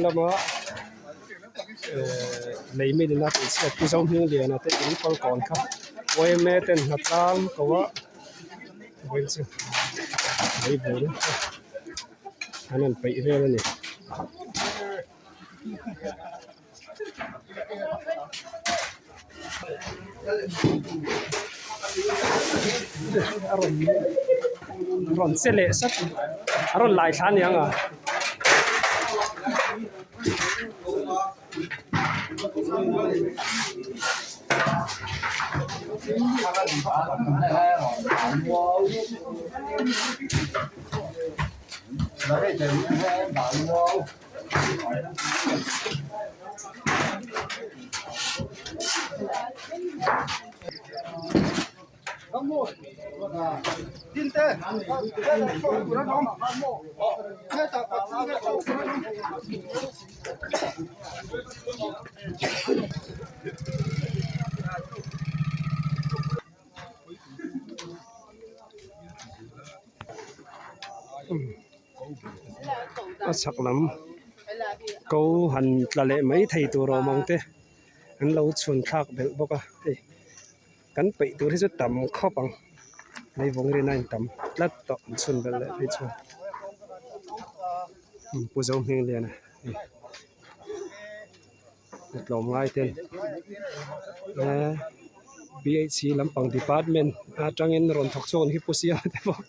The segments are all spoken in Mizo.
lama ehh lei milin a tih chhiat Pu Zohmingliana te in Falkawn kha yma ten hnatlang ko a vawiin chu leivung an rawn peih vel a ni. A rawn rawn che leh sat a rawn lai thla aniang a. A chhak lam ko han tla leh mai thei tur awm ang te an lo chhun thlak belh bawk a hei kan peih tur hi chu tam khawp ang leivung rin a intam tlat tawh an chhun belh leh phei chuan pu Zohmingliana hei tlawm ngai ten ehh PHC lampang department atangin rawn thawk chhuak ang hi pu Siama te pawh.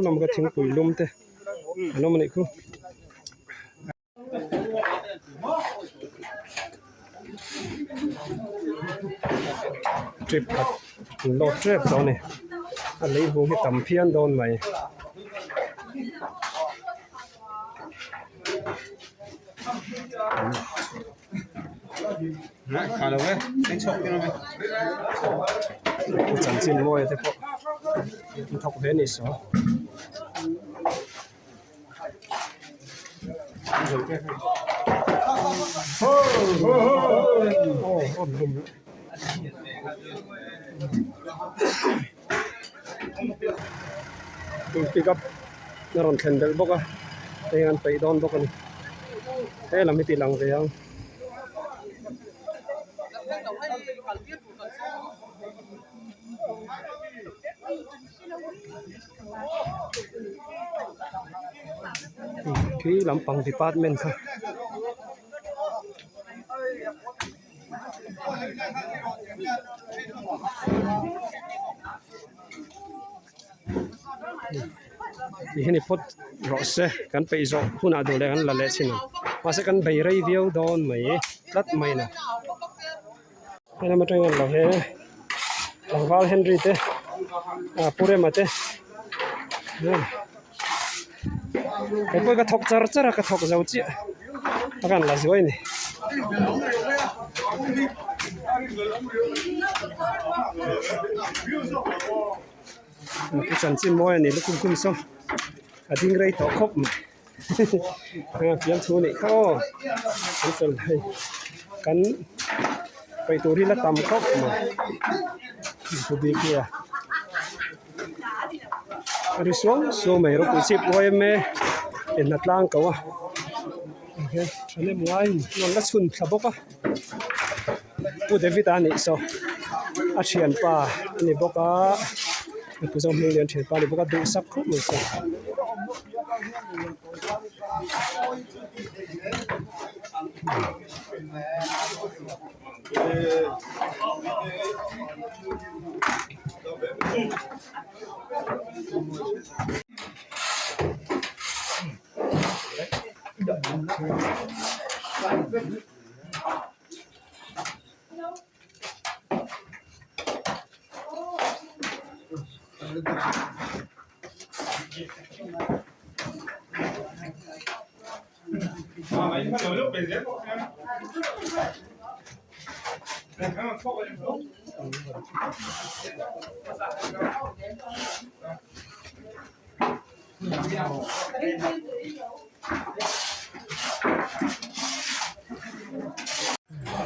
Lam ka thingpui lum te an awm a nih khu. Trip khat an lawk tep tawh a ni a lei vung hi tam phian dawn mai. Chanchin mawi te pawh an thawk ve a ni saw. Pick up a rawn thlen belh bawk a heng an peih dawn bawk a ni helam hi ti lang ve ang. Khi lampang department kha. Ti hian i phawt rawh se kan peih zawh hunah duh leh kan la leh chin ang mahse kan bei rei viau dawn mai tlat mai a ni. Helam atang hian lo he tlangval Henry te ah Pu Rema te kei pawh ka thawk char char a ka thawk zo chiah a kan la zuai a ni. Pu chanchin mawi a ni lukhum khum saw a ding rei tawh khawp mai. Fiamthu nih kha aw an fel hei kan peih tur hi la tam khawp mai thu bik hi a a ri suau suau mai ropui chip uai em e enna tlang ko a thahnem ngaiin an la chhun thla bawk a Pu David a nih saw a thianpa a ni bawk a Pu Zohminglian thianpa a ni bawk a duhsak khawp mai saw.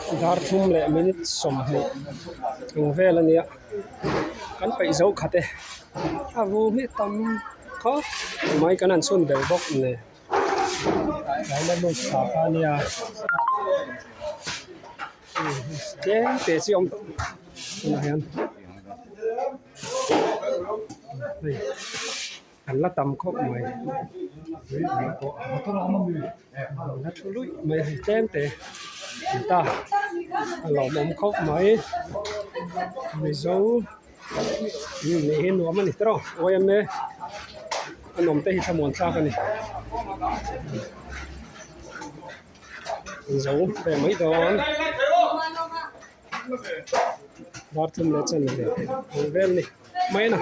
Dar thum leh minute 20 ang vel a nia kan peih zo khat e a vum hi tam khawp mai kan han chhun ber bawk nen tlaina lut thla kha a nia tlem te chi a awm tawh tunah hian hei. An la tam khawp mai an la thu luih mai a hei tlem te an ta a lawmawm khawp mai mizo nih hi nuam a ni tawh yma a nawm te hi thlamuan thlak a ni mizo ve mai dawn. Dar thum leh chan ve ang vel ni mai a ni.